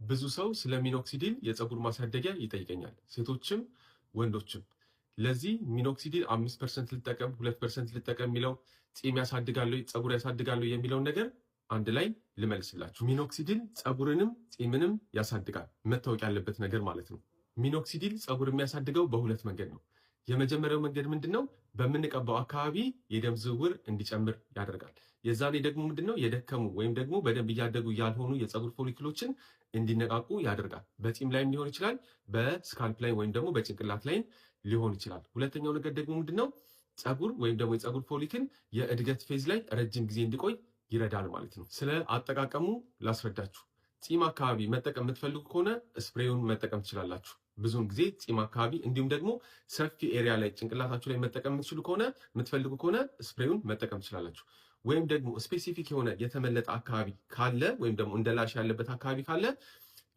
ብዙ ሰው ስለ minoxidil የፀጉር ማሳደጊያ ይጠይቀኛል፣ ሴቶችም ወንዶችም። ለዚህ minoxidil 5% ልጠቀም፣ 2% ልጠቀም የሚለው፣ ፂም ያሳድጋል፣ ፀጉር ያሳድጋል የሚለውን ነገር አንድ ላይ ልመልስላችሁ። Minoxidil ፀጉርንም ፂምንም ያሳድጋል፣ መታወቅ ያለበት ነገር ማለት ነው። Minoxidil ፀጉር የሚያሳድገው በሁለት መንገድ ነው። የመጀመሪያው መንገድ ምንድን ነው? በምንቀባው አካባቢ የደም ዝውውር እንዲጨምር ያደርጋል። የዛኔ ደግሞ ምንድን ነው? የደከሙ ወይም ደግሞ በደንብ እያደጉ ያልሆኑ የፀጉር follicle ኦችን እንዲነቃቁ ያደርጋል። በፂም ላይም ሊሆን ይችላል፣ በ scalp ላይ ወይም ደግሞ በጭንቅላት ላይም ሊሆን ይችላል። ሁለተኛው ነገር ደግሞ ምንድን ነው? ፀጉር ወይም ደግሞ የፀጉር follicle የእድገት phase ላይ ረጅም ጊዜ እንዲቆይ ይረዳል ማለት ነው። ስለ አጠቃቀሙ ላስረዳችሁ። ፂም አካባቢ መጠቀም የምትፈልጉ ከሆነ spray ውን መጠቀም ትችላላችሁ። ብዙውን ጊዜ ፂም አካባቢ እንዲሁም ደግሞ ሰፊ area ላይ ጭንቅላታችሁ ላይ መጠቀም የምትችሉ ከሆነ፣ የምትፈልጉ ከሆነ spray ውን መጠቀም ትችላላችሁ። ወይም ደግሞ specific የሆነ የተመለጠ አካባቢ ካለ ወይም ደግሞ እንደ ላሽ ያለበት አካባቢ ካለ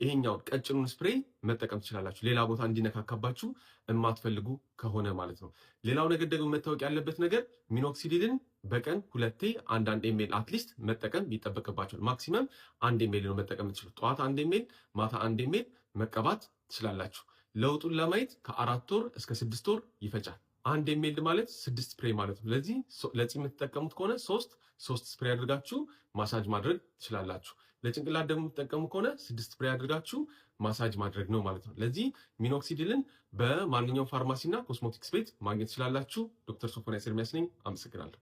ይሄኛውን ቀጭኑን spray መጠቀም ትችላላችሁ። ሌላ ቦታ እንዲነካካባችሁ የማትፈልጉ ከሆነ ማለት ነው። ሌላው ነገር ደግሞ መታወቅ ያለበት ነገር minoxidil ን በቀን ሁለቴ አንዳንድ ml at least መጠቀም ይጠበቅባችኋል። Maximum 1 ml ነው መጠቀም የምትችሉት። ጠዋት 1 ml፣ ማታ 1 ml መቀባት ትችላላችሁ። ለውጡን ለማየት ከ4 ወር እስከ 6 ወር ይፈጃል። 1 ml ማለት ስድስት spray ማለት ነው። ስለዚህ ለፂም የምትጠቀሙት ከሆነ ሶስት ሶስት spray አድርጋችሁ ማሳጅ ማድረግ ትችላላችሁ። ለጭንቅላት ደግሞ የምትጠቀሙ ከሆነ ስድስት spray አድርጋችሁ ማሳጅ ማድረግ ነው ማለት ነው። ለዚህ minoxidil ን በማንኛውም ፋርማሲና ኮስሞቲክስ ቤት ማግኘት ትችላላችሁ። ዶክተር ሶፎንያስ ኤርሚያስ ነኝ። አመሰግናለሁ።